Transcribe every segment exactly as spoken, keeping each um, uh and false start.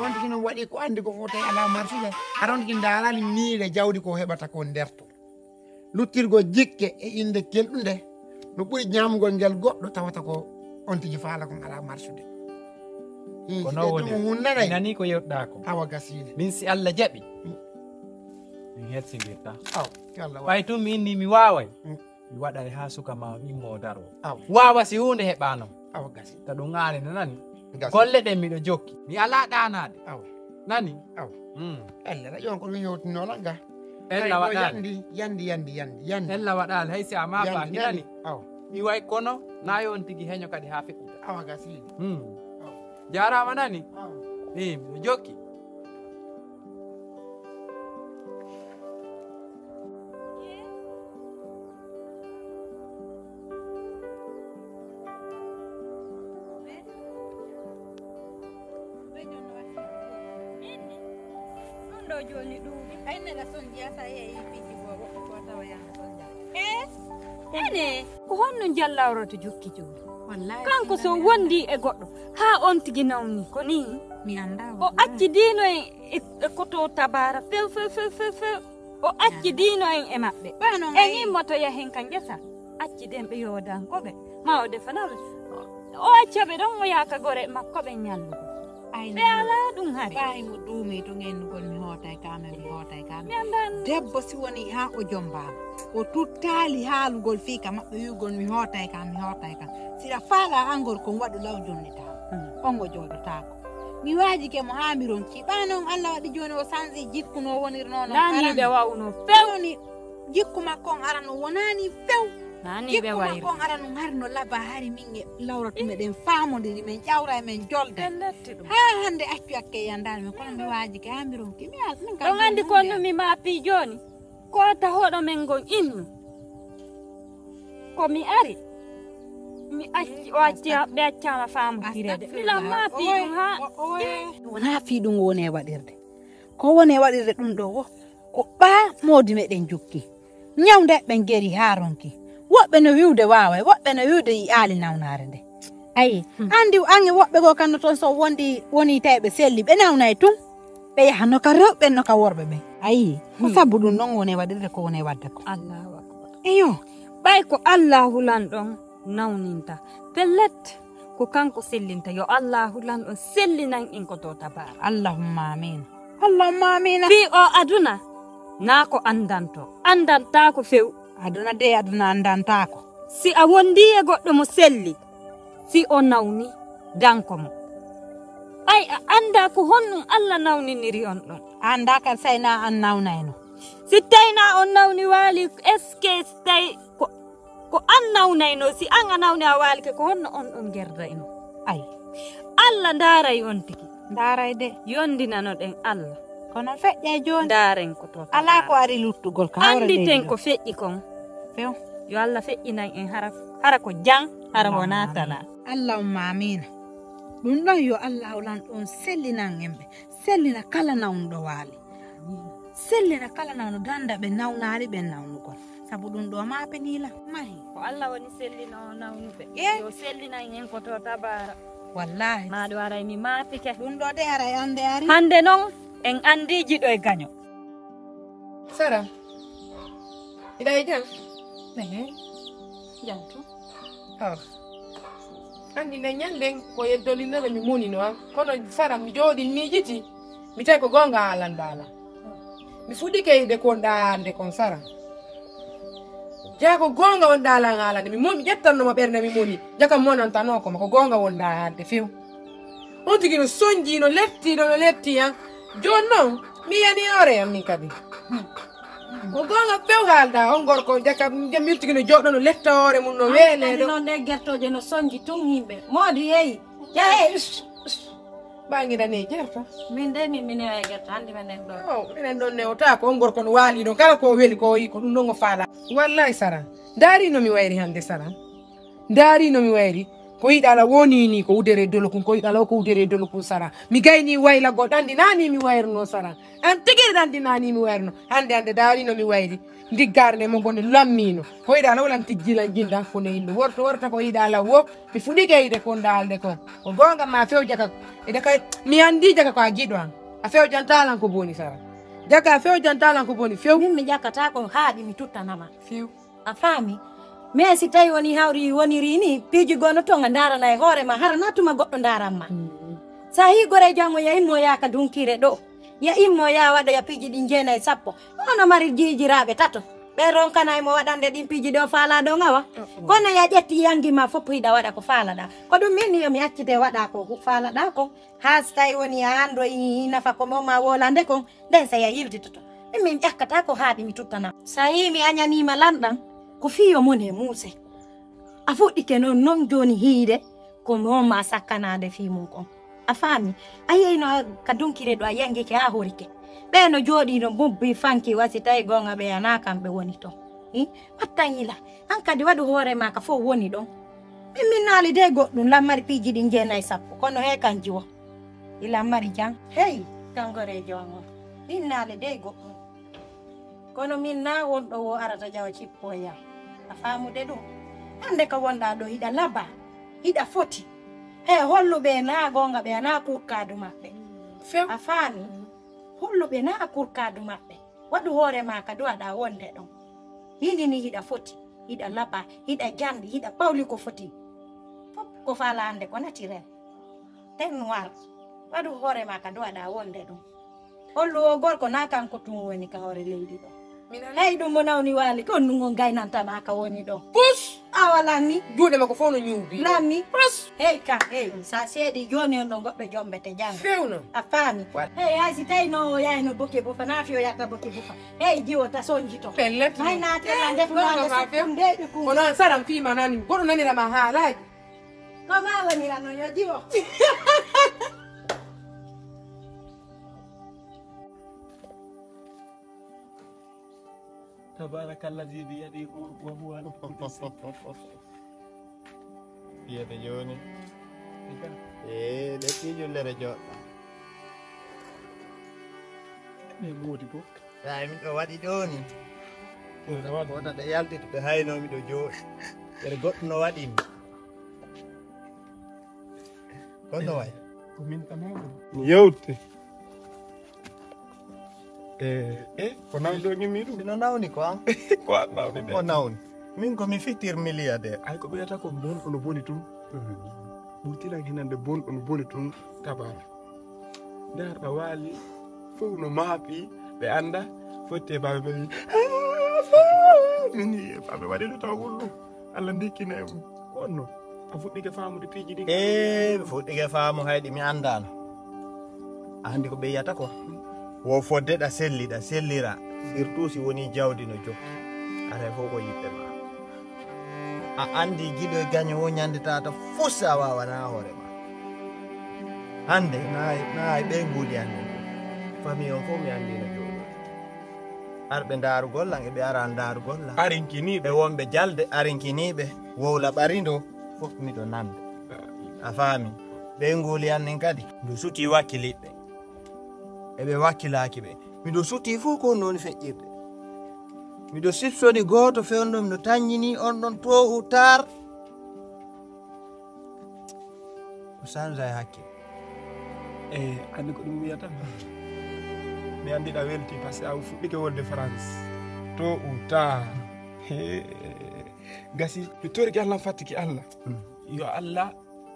On tigi noon waɗi ko anndi ko fof tawi alaa marsude. Aɗa on tigi ndaarani miile jawdi ko heɓata ko nder to. Luttirgol jikke e innde kelɗunde no ɓuri ñaamugol ngel goɗɗo tawata ko on tigi faala kon alaa marsude. Ko noon woni. Ɗum hunnanay. Mi nanii ko yewtuɗaa ko. Awa gasiide. Min si Allah jaɓi. Mm. Min hersindirta. Aw, yo Allah waɗ. Ɓay tun mi inni mi waaway. Mm. Mi waɗay haa suka ma immo daro. Aw. Waawa si huunde heɓaano. Awa gasi. Ta ɗum ŋaali no nani. Gasi. Golle ɗen miɗo jokki. Mi alaa ɗaanaade. Aw. Nani? Aw. Mm. Ella na ƴon ko ɗum yewtinoo lan ga. Ella waɗaali. Yandi, yandi, yandi, yandi, yandi. Ella waɗaali, hay si a maafaaki nani. Aw. Mi way kono, na yo on tigi heño kadi haa feƴƴuta. Awa gasi. Mm. Aw. Jaaraama nani? Aw. Eh, miɗo jokki. Ɗum ɗo jooni ɗuuɗi. Ay, neɗɗo son jiyata e piiji goo, woɓɓe goo tawa yana son jaa. Eh? Ene, ko honno njallawroto jukki jooni? Wallahi, kanko so wondi e goɗɗo, haa on tigi nawni, ko nii? Mi anndaa, o wallahi. Accidiino e, e, e koto tabaara few, few, few, few, few. O accidiino en e maɓɓe. Ɓay noon en ay. Immoto yahen ka ngesa. Acciden ɓe yoodankoɓe. Ma o defanaɓe. O acca ɓe ɗon, o yaaka gore makko ɓe ñallugo. Ay, ɓe noon. Alaa ɗum hari. Ɓay mo duumi to ngennugol mi hootay ka men, mi hootay ka men. Mi anndaa. Debbo si woni haa o jombaama. O tuttaali haalugol fii ka maɓɓe wi'ugol mi hootay ka, mi hootay ka. Siɗa faala angol kon waɗu law jonnitaa. Hmm. On o jooɗotaako. Mi waajike mo haa mi ronki. Ɓaa noon Allah waɗi jooni o sanji jikku no wonirnoo noon. Nani ɓe wawno few. Woni jikku makko on arano wonaani few. Nani ɓe wayri. Jikku makko on arano hari no laba hari min e lawratu meɗen faamondiri men ƴawra e men jolda. Haa hannde accu akke yandaani men kono mi waajike haa mi ronki. Mi al-, min kam ɗon anndi ko no mi maapi jooni. Ko ta hoɗo men ngon innu. Ko mi ari. Mi acci, o acci, ɓe accaama faamu tirede. Mi lamma fii ɗum haa. Wonaa fii ɗum woni e waɗirde. Ko woni e waɗirde ɗum ɗo wo. Ko ɓaa moodi meɗen jukki. Ñawde ɓen geri haa ronki. Woɓɓe no wiwde waaway, woɓɓe no wiwde yi'aali nawnaare nde. Ayi, hmm. Anndi ange woɓɓe goo kan no toon so wondi, woni tawi ɓe selli, ɓe nawnay tun. Ɓe yaha no ka rewɓe, no ka worɓe ɓen. Ayi, ko hmm. Sabu ɗum non woni e waɗirde ko woni e waɗde ko. Allahu akbar. Eyo. Ɓay ko Allahu lan ɗon nawninta. Pellet, ko kanko sellinta. Yo Allahu lan ɗon sellinan en ko to tabaara. Allahumma amin. Allahumma amin. Fii o aduna, naa ko anndanto. Anndantaako few. Aduna de, aduna anndantaako. Si a wondi e goɗɗo mo selli, si o nawni, danko mo. Ɓay a anndaa ko honɗum Allah nawniniri on ɗon. A anndaa kadi si tawi naa an nawnayno. Si tawi naa on nawni waali, est-ce que si tawi ko, ko an nawnayno, si an a nawni a waalike, ko honno on ɗon gerdayno? Ay. Allah ndaaray on tigi. Ndaaray de. Yondinanoɗen Allah. Kono feƴƴay jooni. Ndaaren ko to. Alaa ko ari luttugol ka hawra. Annditen ko feƴƴi kon. Few. Yo Allah feƴƴinan en hara, hara ko jam, hara wonaa tana. Allahumma amiina. Ɗum ɗon yo Allahu lan ɗon sellinan en ɓe. Sellina kala nawnuɗo waali. Sellina kala nawnuɗo danda ɓe nawnaali ɓen nawnugol. Sabu ɗum ɗo maape nii la mahi. Ko Allah woni sellinoowo nawnuɓe. Eh? Yo sellinan en ko to tabaara. Wallaahi. Maa ɗo aray mi maapike. Ɗum ɗo de aray annde ari. Hannde non en anndii jiɗo e gaño. Sara, hiɗa e jam? Ehe, jam tun. Oh. Anndi nden ñannden ko yeddolinere mi moni no am. Kono Sara mi jooɗi miijiti. Mi tawi ko goonga haalanɗaa lan. Mi fuɗɗike yiɗde ko wonɗaa haalde kon Sara. Jaa ko goonga wonɗaa lan haalande. Mi mo-, mi ƴettanno ma ɓernde mi moni. Jaka monantanoo ko ma ko goonga wonɗaa haalde few. On tigi no sonji, no letti, no, no letti, han. Jooni non, mi yani hoore am min kadi. Ko goonga few haalɗaa, on gorko, jaka, min tigi no jooɗo, no letta hoore mum, no weele, ɗo. Noon ɗe gertooje no sonji tun yimɓe. Moodi yeeyi. Jeeyi. Ɓaŋŋe dane jerta. Min de min, min e gerta, hannde menen ɗo. Oh, minen ɗon newta, ko on gorko no waali ɗon, kala ko weli ko yi, ko ɗum ɗon o faala. Wallahi Sara, ndaari no mi wayri hannde Sara. Ndaari no mi wayri. Ko yiɗa ala woni ni ko udere dolo kun, ko yiɗa ala ko udere dolo kun sara. Mi gayni wayla go ɗandi nani mi wayruno sara. An tigiri ɗandi nani mi wayruno. Hande hande daari no mi wayri. Ndiggaare nde mo gonde lammino. Ko yiɗa ala wala tijjila jinda ko ne indo. Worto worta ko yiɗa ala wo. Mi fuɗike yiɗe kon daalde kon. Ko gonga ma few jaka. Ede kay mi andi jaka ko a giɗo an. A few jantalan ko boni sara. Jaka a few jantalan ko boni few. Min mi ƴakkata ko haaɗi mi tuttanama. Few. A faami? Mais si tawi woni hawri woniri ni, piiji gono ton a ndarana e hoore ma, hara na tuma goɗɗo ndaran ma. Sa hi gore jango ya immo ya ka dunkire ɗo. Ya immo ya waɗa ya piiji ɗi jeena e sappo. Ono mari jijiraaɓe tato. Ɓe ronkana e mo waɗande ɗin piiji ɗo faala ɗo ngawa. Kono ya ƴetti yangi ma fof hiɗa waɗa ko faalaɗa. Ko ɗum min yo mi accide waɗa ko faalaɗa ko. Haa so tawi woni a anndo i nafa ko mo ma wolande kon, nden sey a yiltitoto. Min min ƴakkata ko haaɗi mi tuttana. So a yii mi añaniima lanɗan, ko fii yo mon e muuse. A fuɗɗike noon, noon jooni hiide, ko mo ma sakkanaade fii mum kon. A faami? A yeyno ka dunkire ɗo, a yangike, a horike. Ɓee no jooɗii no mbubbi fanki wasi tawi goonga ɓe ana kamɓe woni ton. Hi? Wattan yila. An kadi waɗu hoore ma ka fof woni ɗon. Min min naali dey goɗɗum lammari piiji ɗin jeenayi sappo kono he kan jiwo. I lammari jang. Hey, kangoreejo an on. Min naali dey goɗɗum. Kono min na wonɗo wo arata jawa cippo e yam. A faamude ɗum? Hannde ka wonɗa ɗo hiɗa laba, hiɗa foti. He holluɓe na goonga ɓe ana kurkaadu maɓɓe. Few. A faami? Holluɓe na kurkaadu maɓɓe. Waɗu hoore ma ka duwaɗa wonde ɗon. Hini ni hiɗa foti, hiɗa laba, hiɗa janɗi, hiɗa pawli ko foti. Fof ko faalande ko naturel. Teint noir. Waɗu hoore ma ka duwaɗa wonde ɗon. Hollu o gorko na kanko tun woni ka hoore leydi ɗo. Hey ɗum mo nawni waali ko ɗum on gaynanta ma ka woni ɗo. Pus! A walan ni? Juuɗe makko fof no ñuubi. Lan ni? Pus! Hey ka, hey, sa seedi jooni on ɗo goɗɗo jombete janngo. Fewno. A faami? Wat. Hey, hay si tawi no o yahay no boke bufa, na fi o yatta boke bufa. Hey, jiwo ta sonji to. Pellet. May na tela ndefu ma nde sakkundeeɓe kun. Kono an saɗan fii ma nani, goɗɗo nanira ma haalaaji. Ko ma wonira no yo jiwo. Tabarakallah, Bibi, yadi ko, ko, ko, ko. Fiyete jooni. Ika. Ee, ɗe fii jullere joɗɗa. Ɗe moodi fof. Tawi miɗo waɗi ɗo ni. Ɗum no waɗi. Wota ɓe yaltito ɓe hayno miɗo jooɗi. Ɓere goɗɗo no waɗi mi. Kono wayi. Ko min tama ɗum. Mi yewte. E, e, ko nawde o ñimmi ɗum? Sino nawni ko an? Ko an nawni de. Ko nawni. Min ko mi fitir milliardaire. Ay ko ɓeyata ko bonɗo no boni tun. Ɓurtilan hinande bonɗo no boni tun tabara. Ndarɗa waali fof no maapi ɓe annda fotte baɓe ɓe wi. Min baɓe waɗi ɗo taw wullu. Allah ndekkina e mum. Ko onno a fuɗɗike faamude piiji ɗi. E mi fuɗɗike faamu hayɗi mi anndano. A anndi ko ɓe yiyata ko? Wo fodde ɗa selli ɗa sellira. Surtout si woni jawdi no jokki. Aray fof ko yiɓɓe ma. A anndi giɗo e gaño wo ñandetata fof si a waawana hoore ma. Hannde na hay ɓeynguuli anndi. Famille on fof mi anndi no jooɗi. Arɓe ndaarugol lan eɓe ara ndaarugol lan. Arinkiniiɓe. E wonɓe jalde arinkiniiɓe wowla ɓarindo fof miɗo nande. A faami? Ɓeynguuli an nin kadi ndu suti wakkiliɓɓe. Eɓe wakkilaaki ɓe. Miɗo suti fof ko noon feƴƴirde. Miɗo sipsoni gooto fewndo miɗo tanñini on ɗon tôt ou tard. O sanza e hakke. E anndi ko ɗum wiyata? Mi anndi ɗa welti parce que a fuɗɗike wolde France. Tôt ou tard. He, gasi mi toriki Allah fattiki Allah. Yo Allah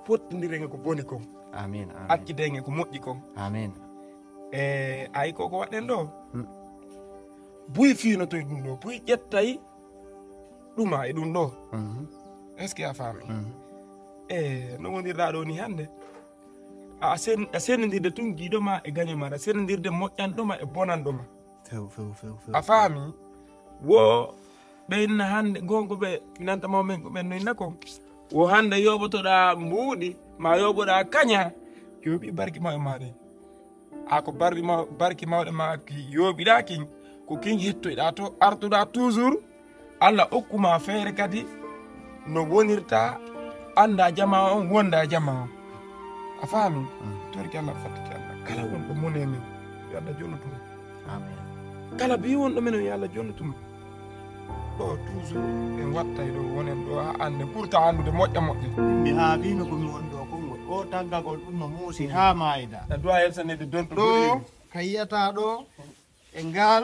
fottindire nge ko boni kon. Amin, amin. Accide nge ko moƴƴi kon. Amin. E ayi ko ko waɗen ɗo? Buy fiinotoy ɗum ɗo buy ƴettay ɗuma e ɗum ɗo. Est ce que a faami? E no wonirɗa ɗo ni hannde a sen- a sendidirde tun giiɗo ma e gaño ma aɗa sendidirde moƴƴanɗo ma e bonanɗo ma. Few few few few. A faami? Wo ɓe inna hannde gonko ɓe nanta mawmen ko ɓen no inna kon. Wo hannde yoɓotoɗa mbuuɗi ma yoɓoɗa kaña. Yoɓi barki ma e maɗen. A ko barki maw- barki mawɗe ma ki yooɓiɗa kin ko kin hettoyɗa to artuɗa toujours. Allah okkuma feere kadi no wonirta annda jama on, wonda e jama on. A faami? Torki Allah, fattiki Allah. Kala wonɗo mone men, yo Allah jonnutu mo. Amen. Kala bi wonɗo men on, yo Allah jonnutu mo. Ɗo toujours en wattay ɗo, wonen ɗo ha annde ɓurta anndude moƴƴa moƴƴa. Mi haabino ko mi woni ɗo konngol. O taggagol ɗum no muusi haa maayda. E du'a yelsanede donto ɗo boɗeeri. Ka yiyata ɗo, e ngal